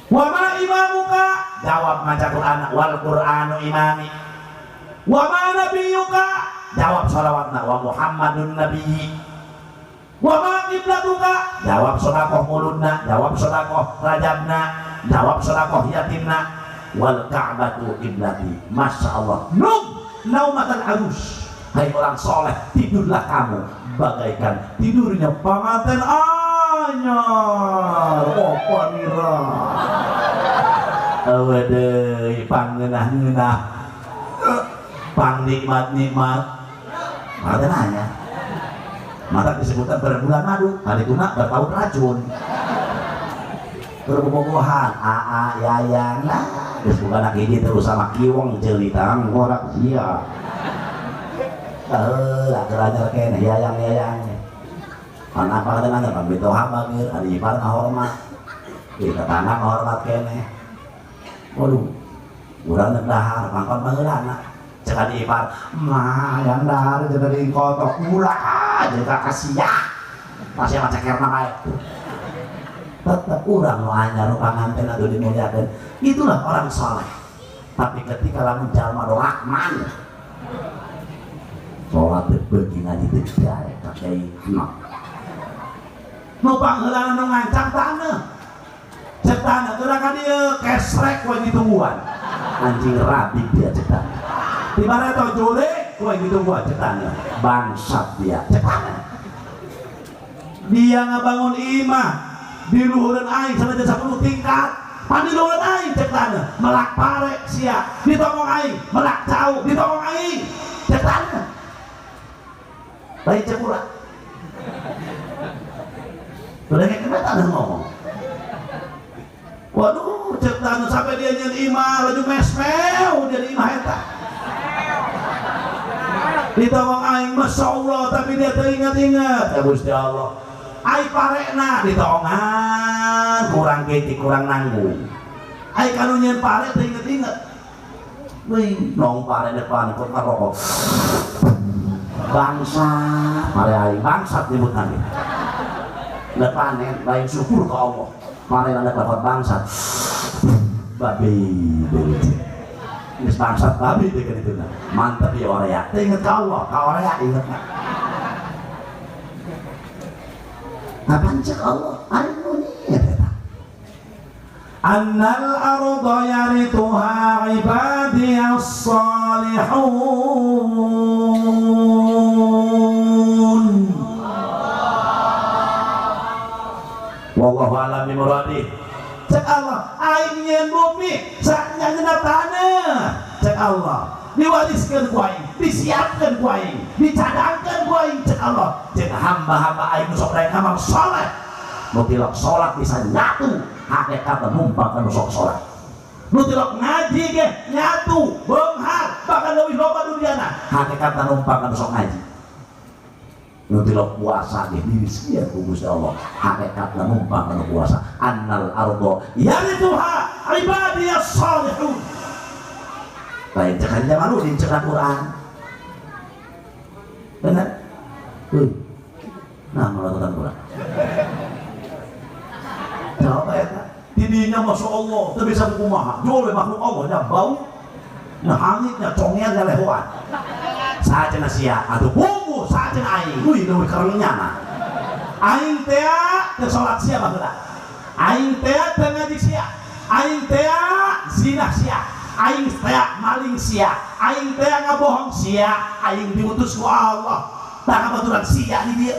wa ma imamuka jawab maca Quran wal Qur'anu imami wa ma nabiyuka jawab sholawatna wa Muhammadun nabiyyi wa ma qiblatuka jawab sedekah muludna jawab sedekah rajabna jawab sedekah yatimna wal ka'batu qiblati. Masya Allah num naumatan arus hai orang soleh tidurlah kamu bagaikan tidurnya pengantin anyar opo nira awedeui pangeunah-ngeunah pang nikmat-nikmat pengantin anyar maka disebutkan berbulan madu harituna bertaut racun berbobogohan aa yayang lah geus bukan anak hiji terus sama kiwong jelitang ngorak sia lah keranyar keneh yayang-yayang kan apa katanya kan bitoha bagir adi ipar ngahormat di tetangga ngahormat keneh waduh urang nek dahar mangkon baheulana cek adi ipar mah yang dahar jadi kotok ulah jeung kasia pasti mah cekerna bae tetep urang nu anyar nu panganten atuh dimuliakeun itulah orang soleh. Tapi ketika lamun jalma nu rahman Salat teh beuki ngaji teh daek ka kiai enak. Nu pangheulana nu ngancang taneuh. Cek taneuh geura ka dieu kesrek we ditungguan. Anjing rabi dia cek taneuh. Di mana tau jore we ditungguan cek taneuh. Bangsat dia cek taneuh. Dia ngabangun imah di luhureun aing sanajan 10 tingkat. Pan di luhureun aing cek taneuh melak pare sia ditongong aing melak cau ditongong aing cek taneuh. Lain cek urang. Udah kayak kena tanah ngomong. Waduh, cek tanah sampai dia nyen imah laju mesmeu dia di imah eta. Ditongong aing Masya Allah, tapi dia teringat-ingat ya Gusti Allah. Ai parekna ditongan kurang kecik kurang nanggung. Ai kanu nyen pare teringat-ingat. Wih, nong pare depan kok ngerokok. Bangsa, pare aing bangsat nyebut nanti. Lepanen lain syukur ke Allah. Pare anak dapat bangsat. Babi deui. Geus bangsat babi deui kan itu. Mantep ya oraya. Teu inget ka Allah, ka oraya inget. Kapan cek Allah? Aing nu nyieun eta. Annal arda yarithuha ibadiyas salihun. Wallahu a'lam bimuradi. Cek Allah, aing nyeun bumi, saknya tanah. Cek Allah, diwariskeun ku aing, disiapkeun ku aing, dicadangkeun ku aing cek Allah. Cek hamba-hamba aing nu sok daek amal saleh. Nu tilok salat bisa nyatu, hakikatna numpang kana sok salat. Nu tilok ngaji ge nyatu, beunghar, bahkan leuwih loba duniana, hakikatna numpang kana sok ngaji. Nu tilok puasa ge dirizkian ku Gusti Allah, hakikatna numpang kana puasa. Annal ardo yarithuha ibadiyas salihun. Lain cekan Jamaludin cekan Quran. Bener? Uy. Nah, melakukan Quran. Coba eta. Tidinya Masya Allah, teu bisa kumaha. Jol makhluk Allah nya bau, nya hangit, nya congean, nya lehoan. Sajen sia atuh bumbu sajen aing. Wih, leuwih kerengnya mah. Aing teh teu salat sia baheula. Aing teh teu ngaji sia. Aing teh zina sia. Aing teh maling sia. Aing teh ngabohong sia. Aing diutus ku Allah. Tah kabaturan sia di dieu.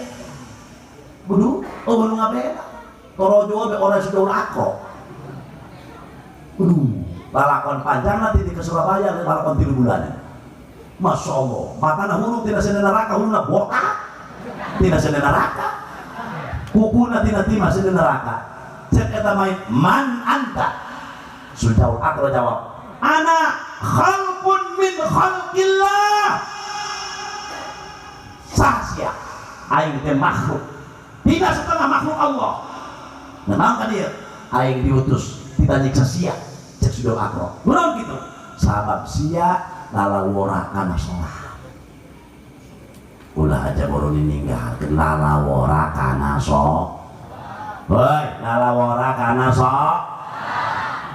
Kudu oh nu ngabeda. Torojo be orang sudah akro. Kudu lalakon panjang nanti di ke Surabaya lalakon 3 bulan. Masya Allah, matana huruf tina sene neraka, hurufna botak tina sene neraka, kukuna tina timah sene neraka. Cek eta main man anta. Sujaul akro jawab, ana khalqun min khalqillah. Sah sia, aing teh makhluk, tidak setengah makhluk Allah. Nah, mangka dia, aing diutus kita nyiksa sia. Cek sujaul akro, benar gitu. Sabab sia lalawora kana sholat. Ulah aja baru ninggalkeun lalawora kana sholat. Hoi, lalawora kana sholat.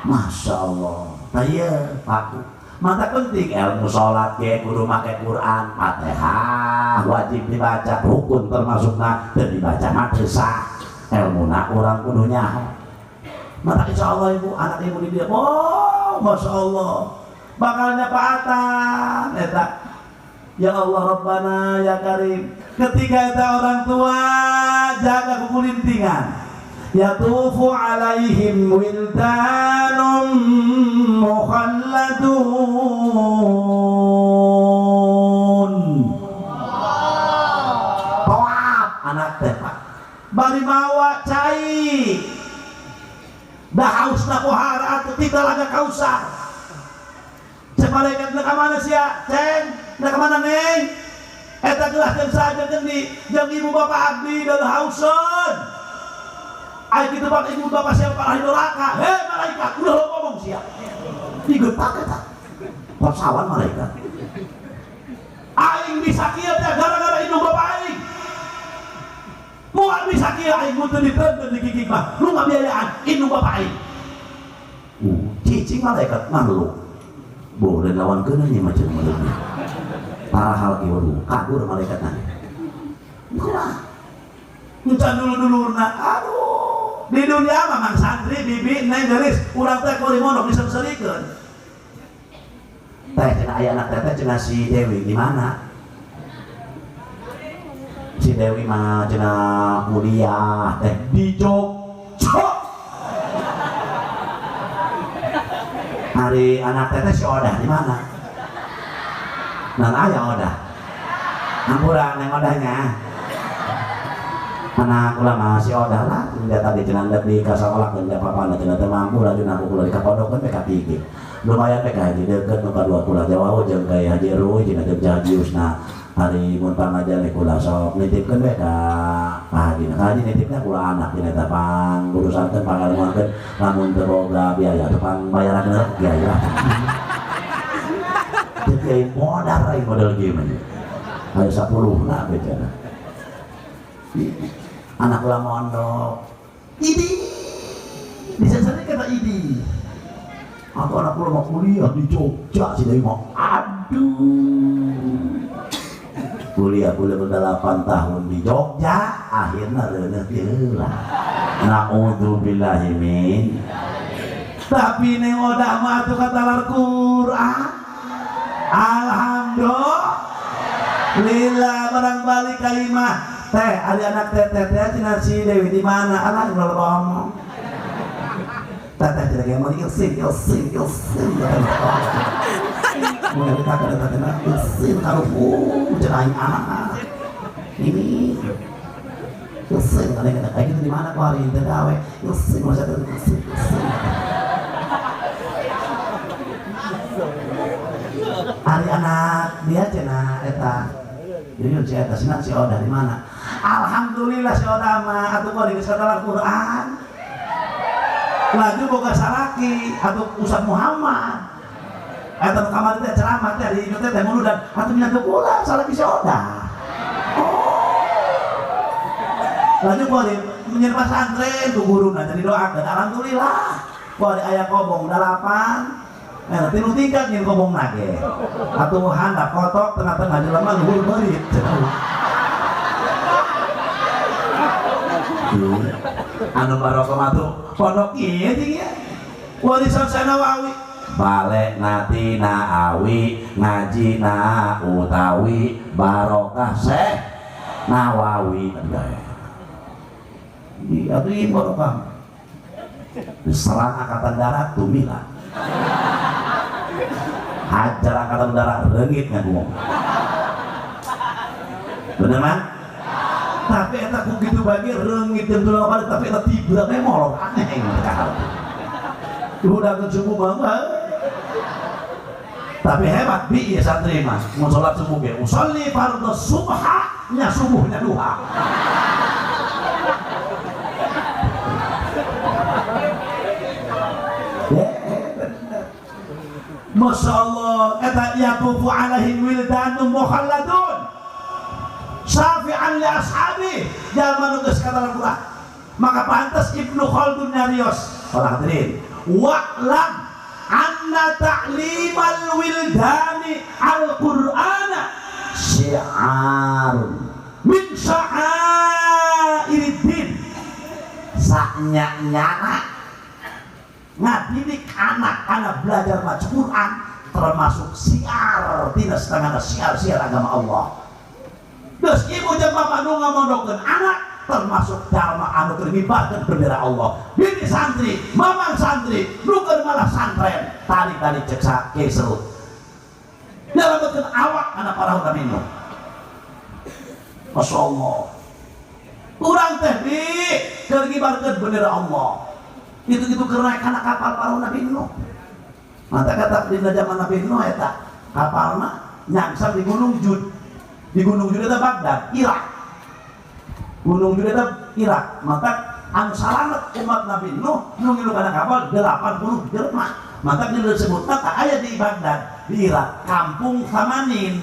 Masya Allah. Tah ieu paku. Mata penting ilmu sholat ge kudu make Quran, Fatihah wajib dibaca, rukun termasukna teu dibaca mah teu sah. Elmuna urang kudu nyaho. Mata insyaallah ibu, anak ibu di dia. Oh, Masya Allah. Bakalnya paatan eta. Ya Allah Rabbana ya Karim. Ketika eta orang tua jaga kukulintingan. Yatufu alaihim wildanum mukhalladun. Toap anak teh Pak. Bari mawa cai. Dah hausna pohara atuh tidak laga kausar. Cek malaikat nak mana sia? Ceng, nak mana neng? Eta gelas jeung saja gendi, jeung ibu bapak abdi dalam hauseun. Ai kitu pak ibu bapak siapa ahli neraka? Hei malaikat, udah lo ngomong sia. Digetak eta. Pasawan malaikat. Aing bisa kieu teh gara-gara ibu bapak aing. Moal bisa kieu aing mun teu diteunteun di gigig mah. Lu ngabiayaan indung bapak aing. Cicing malaikat makhluk. Boleh lawan kena nih macam mana. Parahal ki waduh, kagur malaikat nanya. Kumaha? Encan dulur-dulurna, aduh. Di dunia mah mang santri bibi neng geulis, urang teh kuring mondok diseungseurikeun. Teh cenah aya anak teteh cenah si Dewi di mana? Si Dewi mah cenah kuliah teh di Jogja. Hari anak teteh si Odah di mana? Nan aya Odah. Hampura neng Odahnya. Anak kula mah si Odah lah, dia tadi cenah di kasakolah keun papana cenah teu mampu laju aku kula di kapondokeun we ka pigi. Lumayan we ka haji deukeut nu kadua kula jawau jeung ka Haji Ruy cenah jeung Haji Usna. Hari mun pangajian kula sok nitipkeun we ka Pak Haji. Ka Haji nitipna kula anak dina eta panggurusankeun pangalmuankeun lamun teu boga biaya atau pangbayarakeun biaya. Teu kiai modar aing model kieu mah. Aya 10 na bejana. Anak kula mondok. Idi. Disensori kata idi. Atau anak kula mau kuliah di Jogja si Dewi mau aduh. Kuliah 8 tahun di Jogja, akhirnya reuneuh heula. Naudzubillahi min. Tapi neng Odah mah atuh katalar Quran. Alhamdulillah barang balik ka imah. Teh, ada anak teteh teh cenah si Dewi di mana? Alah ulah loba omong. Teteh cenah ge mun ilsin ilsin ilsin. Mun kita kada teteh ilsin karupu cenah aing anak. Ini ilsin kada kada kayak gitu di mana ku hari teh gawe ilsin masa teh ilsin ilsin. Ari anak dia cenah eta. Jadi si eta cenah si Odah di mana? Alhamdulillah si Odah mah atuh kok geus katalar Quran. Laju boga salaki atuh Ustaz Muhammad. Eta nu kamari teh ceramah teh di teh teh muludan atuh minantu kula salaki si Odah. Oh. Laju kok di menyer pasantren ku guruna jadi doakeun alhamdulillah. Kok di aya kobong 8. Nah, tilu tingkat nyin kobong nage. Atuh handap kotok tengah-tengah jelema luhur beurit. Anu barokah mah tuh pondok ieu jeung ieu. Warisan Sanawawi. Balik natina awi ngaji na utawi barokah Syekh Nawawi. Di atuh ieu barokah. Diserang angkatan darat tumila. Hajar angkatan udara rengit ngaku. Bener man? Tapi eta ku kitu bagi rengit jeung tulang balik tapi eta tibra teh molok aneh kahal. Udah ke subuh mah. Tapi hebat bi ieu santri mah mun salat subuh ge usolli fardhu subha nya subuhnya duha. Masya Allah, eta yatufu alaihim wildanun mukhalladun syafi'an li ashabi jalma nu geus kata Al-Qur'an. Maka pantas Ibnu Khaldun nyarios, para hadirin, wa'lam anna ta'limal wildani al-Qur'ana syi'arun min sya'airiddin. Saknya-nyana ngadidik anak-anak belajar baca Quran termasuk siar tina setengah siar-siar agama Allah. Terus ibu jeung bapak nu ngamondokeun anak termasuk dharma anu keur ngibarkeun bendera Allah. Bini santri, mamang santri, nu keur malah santren, tadi-tadi cek Ki Serut. Nyalametkeun awak kana parahu Nabi Nuh. Masya Allah. Urang teh bi keur ngibarkeun bendera Allah. Itu-itu karena kana kapal parahu Nabi Nuh. Mata kata di zaman Nabi Nuh eta kapalna nyangsang di Gunung Jud. Di Gunung Jud eta Baghdad, Irak. Gunung Jud eta Irak. Mata anu salamet umat Nabi Nuh nu ngilu kana kapal 80 jelema. Mata disebutna tak aya di Baghdad, di Irak, Kampung Samanin.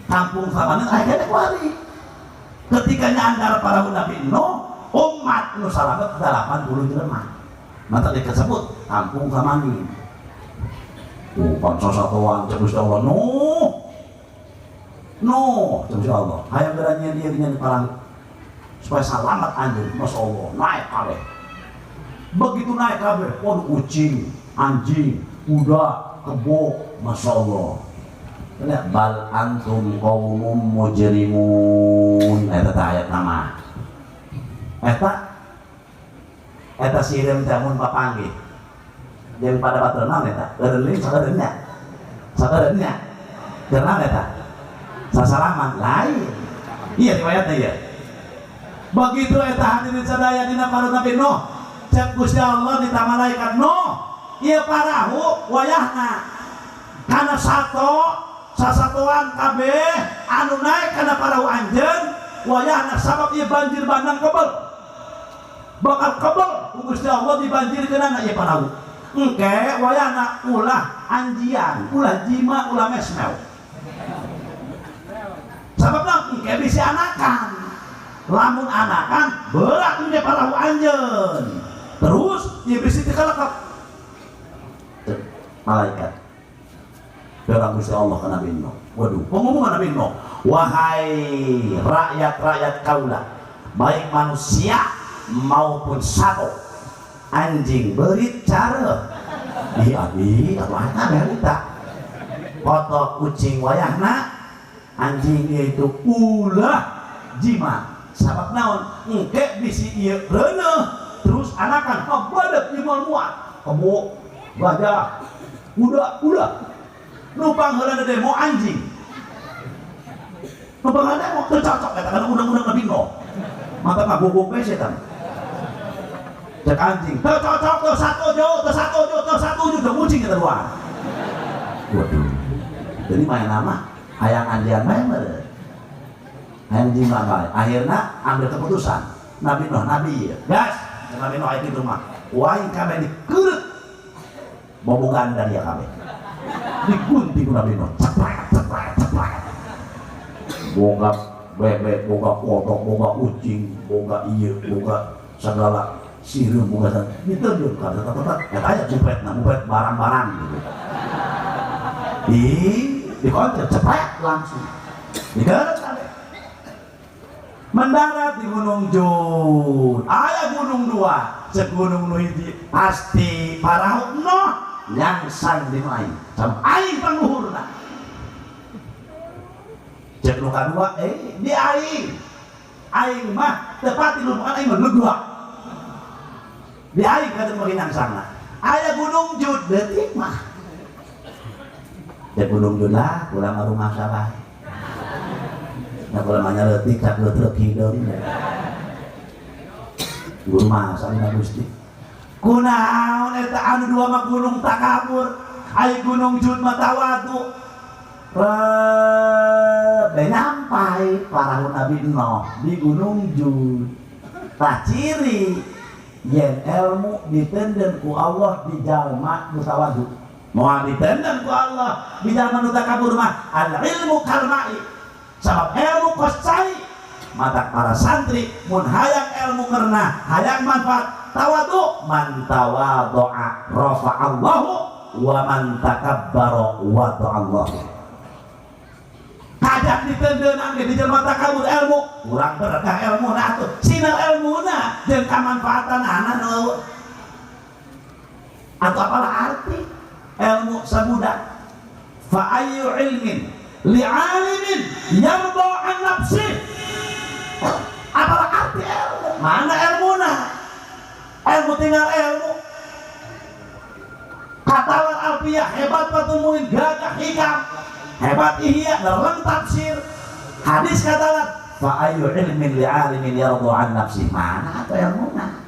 Kampung Samanin aya di kuari. Ketika nyandar parahu Nabi Nuh, umat nu salamet 80 jelema. Mata disebut Kampung Samanin. Oh, bangsa satuan cek Gusti Allah Nuh. Nuh, insya Allah. Hayang geura nyieun ieu nyeun parahu supaya salamat anjeun. Masya Allah, naik kabeh. Begitu naik kabeh, waduh kucing, anjing, kuda, kebo, masya Allah. Lihat, bal antum qaumun mujrimun. Eta teh ayat nama. Eta eta sireum teh mun papanggih. Jeung pada batur naon eta? Eureun sakeureun nya. Sakeureun nya. Keur naon eta? Sasalaman lain. Iya riwayatnya ya. Begitu eta hadirin sadaya dina parut Nabi Nuh, cek Gusti Allah dita malaikat Nuh, ieu parahu wayahna kana sato sasatoan kabeh anu naik kana parahu anjeun wayahna sabab ieu banjir bandang kebel. Bakal kebel ku Gusti Allah dibanjirkeunana ieu parahu. Engke wayahna ulah anjian, ulah jima, ulah mesmel. Sababna engke bisi anakan. Lamun anakan berat ieu parahu anjeun. Terus ieu bisi dikalekep. Malaikat. Berang Gusti Allah ka Nabi Nuh. Waduh, pengumuman Nabi Nuh. Wahai rakyat-rakyat kaula, baik manusia maupun sato, anjing berit cara. Ih abi, atuh eta berita. Kotok kucing wayahna, anjing itu ulah jima. Sabab naon? Engke bisi ieu reuneuh, terus anakan kabadet ieu moal muat. Kebo, gajah, kuda, kuda. Nu pangheulana demo anjing. Nu pangheulana demo teu cocok eta kana undang-undang Nabi Nuh. Mata ngagogok we setan. Cek anjing, teu cocok, teu satuju, teu satuju, teu satuju, teu kucing eta dua. Waduh. Jadi main nama hayang anjian bae meureun. Hayang jima bae. Akhirna ambil keputusan. Nabi Nuh nabi ieu. Gas, Nabi Nuh aya kitu mah. Waing kabeh dikeureup. Bobogan dari dia kabeh. Digunting ku Nabi Nuh. Cepret, cepret, cepret. Boga bebek, boga kodok, boga kucing, boga ieu, boga segala sireum, boga segala. Diterjun ka tetep eta aya bupetna, bupet barang-barang gitu. Di dikoncer cepret langsung. Digeureup kabeh. Mendarat di Gunung Jud. Aya gunung dua, cek gunung nu hiji pasti parahu Nuh nyangsang di nu aing. Sam aing pangluhurna. Cek nu kadua, di aing. Aing mah tepati lu bukan aing mah nu dua. Di aing kata bagi nyangsangna. Aya Gunung Jud leutik mah. Cek Gunung Jud lah, kula mah rumah sabae. Nah, kula mah leutik sak leutrek hideung. Guru mah salina Gusti. Kunaon eta anu dua mah gunung takabur, ai gunung Jud mah tawadu. Rebe nyampai parahu Nabi Nuh di Gunung Jud. Tah ciri yen ilmu ditenden ku Allah di jalma nu tawadu. Moal ditenden ku Allah di jalma nu takabur mah al ilmu kalmai. Sabab ilmu kos cai. Matak para santri mun hayang ilmu ngerenah, hayang manfaat tawadu, man tawadhu'a rafa'allahu wa man takabbara wada'allahu. Kajak ditendenan ge di jelema takabur ilmu, kurang berkah ilmuna atuh. Sinar ilmuna jeung kamanfaatan nu atau apalah arti ilmu sabudak. Fa ayyu ilmin li'alimin yarda an nafsi. Apalah arti ilmu? Mana ilmuna? Ilmu tinggal ilmu. Katawar alfiyah hebat Fathul Muin, gagah hikam, hebat ihya, ngereng tafsir hadis katakan fa ayu ilmin li'alimin yarda an nafsi. Mana atau ilmuna?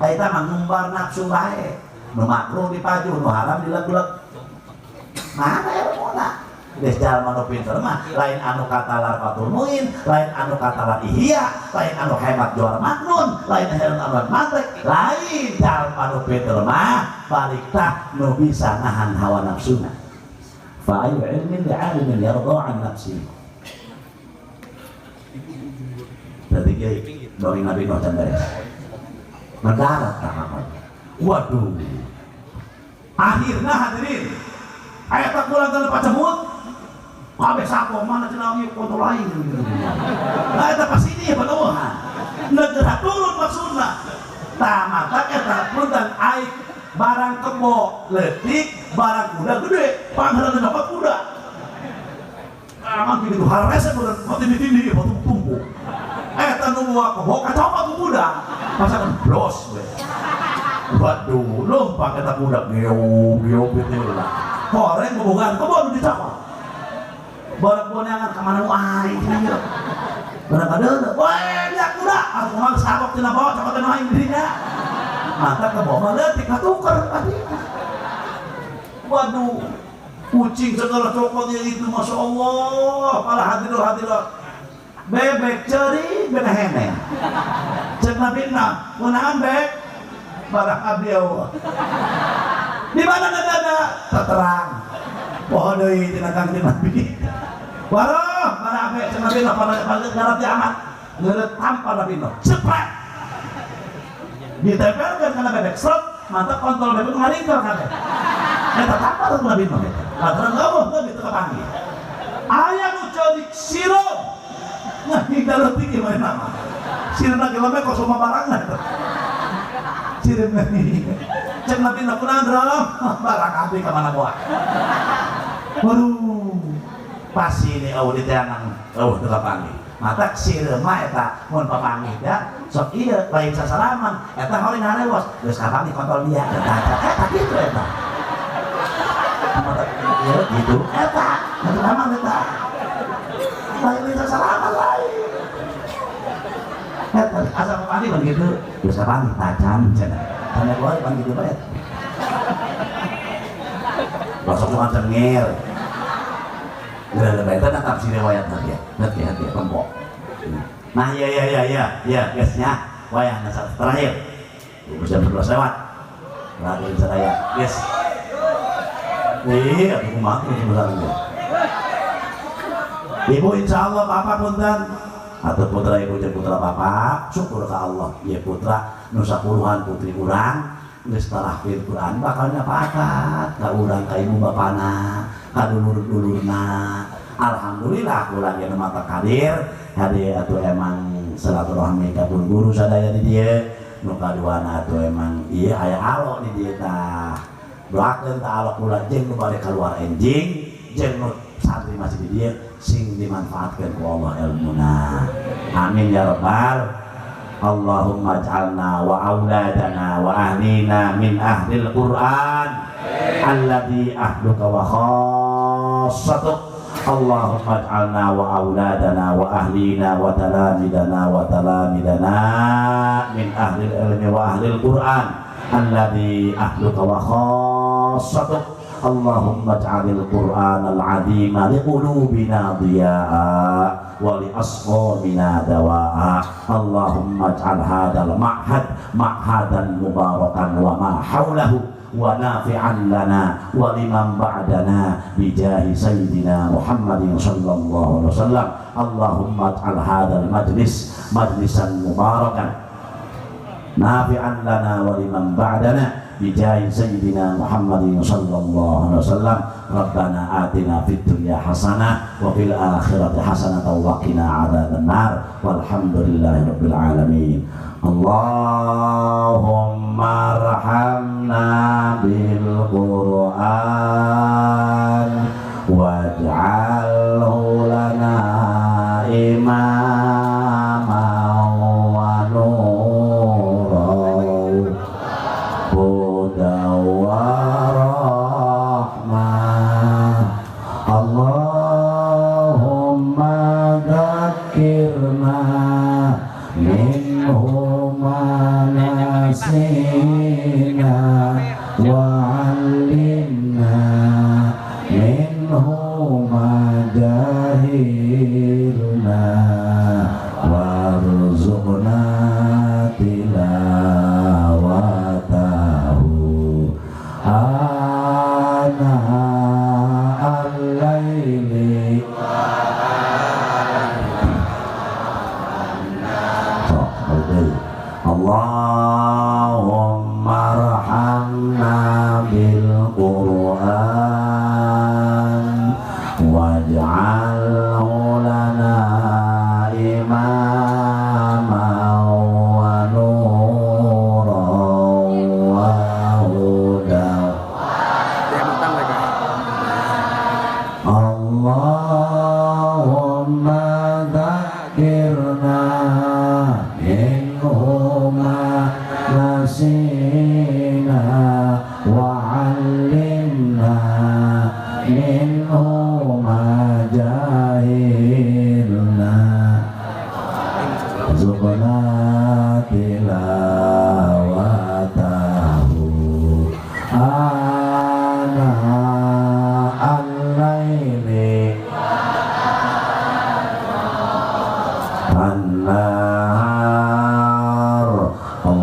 Eta mah ngumbar nafsu bae, nu makruh dipaju, nu haram dileg-leg. Mana ilmuna? Geus jalma nu pinter mah lain anu katalar Fathul Muin, lain anu katalar ihya, lain anu hebat juara maknun, lain anu mantek, lain jalma nu pinter mah balik tah nu bisa nahan hawa nafsuna. Fa ayu ilmin li'alimin yarda an nafsi. Berarti kiai dongeng Nabi Nuh can beres. Mendarat ka kapal. Waduh. Akhirna hadirin, aya tak pulang ke pacemut. Kabeh sapo mana cenah ieu kontol aing. Nah eta pasti dia panawahan. Negara turun maksudna. Tah mata eta punten aing barang kebo leutik, barang kuda gede, pangheulana dapat kuda. Aman gitu haresa kuda tindi-tindi batu tumpu. Eta nu bawa kebo kacopot ku kuda. Pasangan blos we. Waduh, lompat eta kuda geog-geog gitu lah. Horeng bobogan kebo nu dicopot. Barang bonyangan ka mana nu aing ieu. Barang kadeuleu, weh dia kuda, atuh mah sabok tina bawa copot nu aing dirinya. Mata kebo mah leutik katuker tadina. Waduh, kucing segala copotnya itu Masya Allah, para hadirin hadirat. Bebek ceri benehene. Cek Nabi na, kunaon bek? Barang abdi Allah. Di mana negara? Terang. Poho deui tina Kangjeng Nabi. Waroh, para abe cek Nabi na para negara kiamat. Ngeureut tanpa Nabi na. Cepet. Ditempelkeun kana bebek srot, mantap kontol bebek ngaringkel kabeh. Eta tanpa Nabi na. Lantaran leuweuh teu kitu kapanggih. Aya nu ceurik sireum. Nah, hingga leutik ieu mah nama. Sireumna ge lembek kos mah barangan. Sireumna cek Nabi na kunaon rom? Barang abdi ka mana moal. Waduh, pasti ini eueuh diteangan eueuh teu kapanggih. Matak sireum mah eta mun papanggih da sok ieu lain sasalaman eta horing harewos geus kapanggih kontol dia eta eta kitu eta. Matak ieu gitu eta atuh aman eta. Lain sasalaman lain. Eta asa papanggih mun kitu geus kapanggih tacan cenah. Tanya wae pan kitu bae. Masuk cuma cengir. Udah, itu tetap si riwayat nanti ya, nanti ya, pembok. Nah, ya, guysnya, wayah nasab terakhir. Jam 11 lewat. Lagi bisa raya, guys. Iya, aku mati sebentar lagi. Ibu, insya Allah, bapak punten atau putra ibu jeung putra bapak, syukur ke Allah. Ya putra, nusa puluhan putri urang, geus tarahfidz Quran bakal nyapakat ka urang ka ibu bapana, ka dulur-dulurna. Alhamdulillah kula ge mata kadir, hade atuh emang silaturahmi ka pun guru sadaya di dieu, nu kaduana atuh emang ieu aya alo di dieu tah. Doakeun tah alo kula jeung nu bade kaluar enjing, jeung nu santri masih di dieu sing dimanfaatkeun ku Allah ilmuna. Amin ya rabbal. Allahumma ij'alna wa auladana wa ahlina min ahlil Qur'an alladzi ahluka wa khassatuk. Allahumma ij'alna wa auladana wa ahlina wa talamidana wa talamidana min ahlil ilmi wa ahlil Qur'an alladzi ahluka wa khassatuk. Allahumma ij'alil Qur'anal azima liqulubina dhiya'a wa li asqamina dawa'a. Allahumma ij'al hadzal ma'had ma'hadan mubarakan wa ma hawlahu wa nafi'an lana wa liman ba'dana bijahi sayyidina Muhammadin sallallahu alaihi wasallam. Allahumma ij'al hadzal majlis majlisan mubarakan nafi'an lana wa liman ba'dana bijahi sayyidina Muhammadin sallallahu alaihi wasallam. Rabbana atina fid dunya hasanah wa fil akhirati hasanah wa qina adzabannar. Walhamdulillahi rabbil alamin. Allahumma arhamna bil Qur'an waj'alhu lana imaman wa nuran hudan wa rahmah. Allahumma dzakirna minhu ma nasina wa 'allimna minhu ma jahilna warzuqna tilawatahu ana al-laili. Allahumma arhamna bil Qur'an waj'al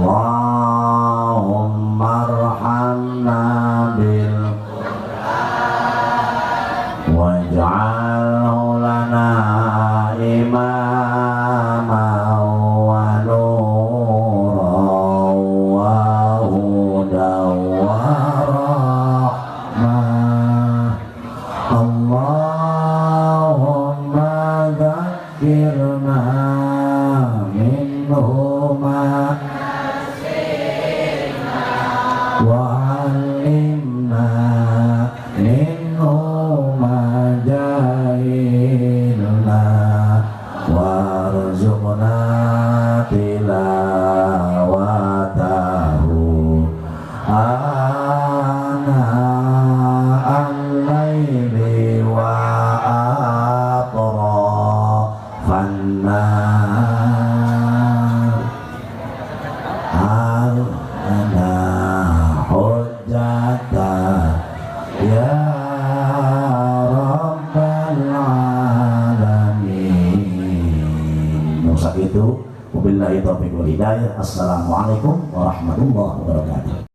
Allahumma arhamna bil Qur'an waj'alhu lana imama wa nuran wa hudan wa rahmah. Allahumma dzakirna minhu ma wa 'allimna minhu ma jahilna warzuqna tilawatahu ana al-laili wa atrafan nar al-ana hujjata ya rabbal alamin. Itu wabillahi taufiq wal hidayah. Assalamualaikum warahmatullahi wabarakatuh.